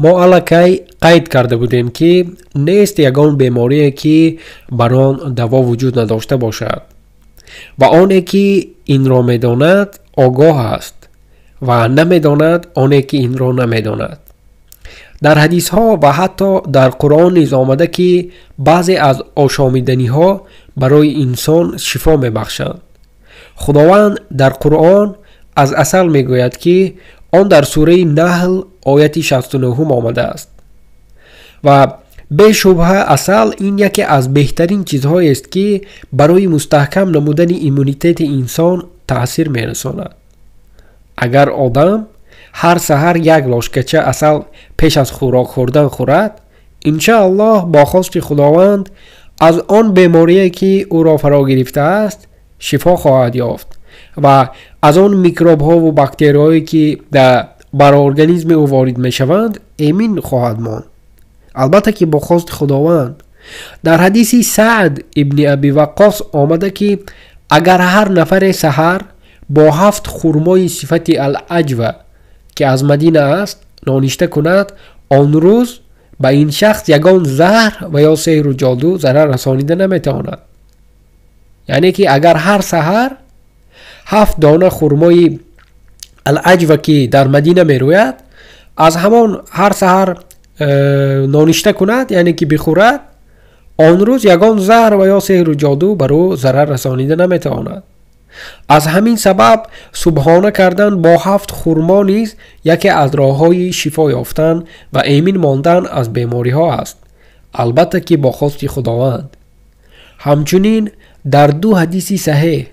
Мо аллакай қайд карда будем, ки нест ягон беморие, ки бар он даво вуҷуд надошта бошад, ва оне, ки инро медонад, огоҳ аст ва намедонад оне, ки инро намедонад. Дар ҳадисҳо ва ҳатто дар Қуръон низ омада, ки баъзе аз ошомиданиҳо барои инсон шифо мебахшанд. Худованд дар Қуръон аз асал мегӯяд, ки он дар сураи Наҳл ояти 69 омадааст. Ва бешубҳа асал ин яке аз беҳтарин чизҳоест, ки барои мустаҳкам намудани иммунитети инсон таъсир мерасонад. Агар одам ҳар саҳар як лошкача асал пеш аз хӯрок хӯрдан хӯрад, иншааллоҳ бо хости Худованд аз он беморие, ки ӯро фаро гирифтааст, шифо хоҳад ёфт ва аз он микробҳову бактерияҳое, ки бар организми ӯ ворид мешаванд, эмин хоҳад монд. Албатта ки бо хости Худованд. Дар ҳадиси Саъд ибни Аби Ваққос омада, ки агар ҳар нафаре саҳар бо 7 хурмои сифати Ал-Аҷва, ки аз Мадина аст, ноништа кунад, он рӯз ба ин шахс ягон заҳр ва ё сеҳру ҷоду зарар расонида наметавонад. Яъне ки агар ҳар саҳар 7 дона хурмои Ал-Аҷва, ки дар Мадина мерӯяд, аз ҳамон ҳар саҳар ноништа кунад, яъне ки бихӯрад, он рӯз ягон заҳр ва ё сеҳру ҷоду бар ӯ зарар расонида наметавонад. Аз ҳамин сабаб субҳона кардан бо 7 хурмо низ яке аз роҳҳои шифо ёфтан ва эмин мондан аз бемориҳо аст, албатта ки бо хости Худованд. Ҳамчунин дар 2 ҳадиси саҳеҳ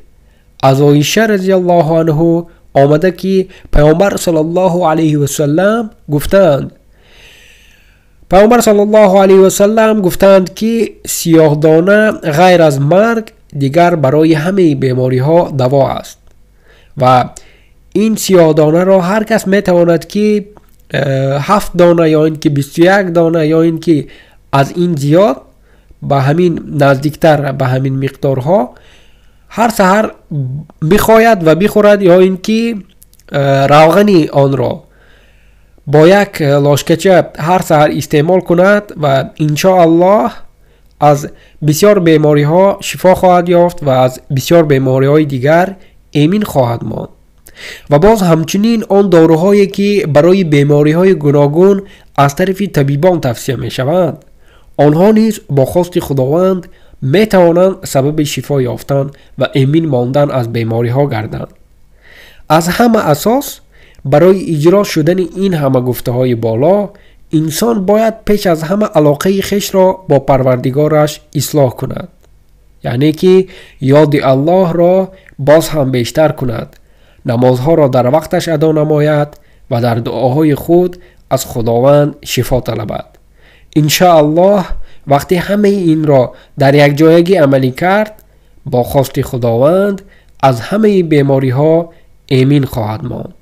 аз Оиша разияллоҳу анҳу омада, ки Паёмбар саллаллоҳу алайҳи васаллам гуфтаанд, Паёмбар саллаллоҳу алайҳи васаллам гуфтаанд, ки сиёҳдона ғайр аз марг дигар барои ҳамаи бемориҳо даво аст. Ва ин сиёҳдонаро ҳар кас метавонад, ки 7 дона ё ин ки 21 дона ё ин ки аз ин зиёд, ба ҳамин наздиктар ба ҳамин миқдорҳо ҳар саҳар бихояд ва бихӯрад, ё ин ки равғани онро бо як лошкача ҳар саҳар истеъмол кунад ва иншоаллоҳ аз бисёр бемориҳо шифо хоҳад ёфт ва аз бисёр бемориҳои дигар эмин хоҳад монд. Ва боз ҳамчунин он доруҳое, ки барои бемориҳои гуногун аз тарафи табибон тавсия мешаванд, онҳо низ бо хости Худованд метавонанд сабаби шифо ёфтан ва эмин мондан аз бемориҳо гарданд. Аз ҳама асос барои иҷро шудани ин ҳама гуфтаҳои боло инсон бояд пеш аз ҳама алоқаи хешро бо Парвардигораш ислоҳ кунад, яъне ки ёди Аллоҳро боз ҳам бештар кунад, намозҳоро дар вақташ адо намояд ва дар дуоҳои худ аз Худованд шифо талабад. Иншааллоҳ вақте ҳамаи инро дар якҷоягӣ амалӣ кард, бо хости Худованд аз ҳамаи бемориҳо эмин хоҳад монд.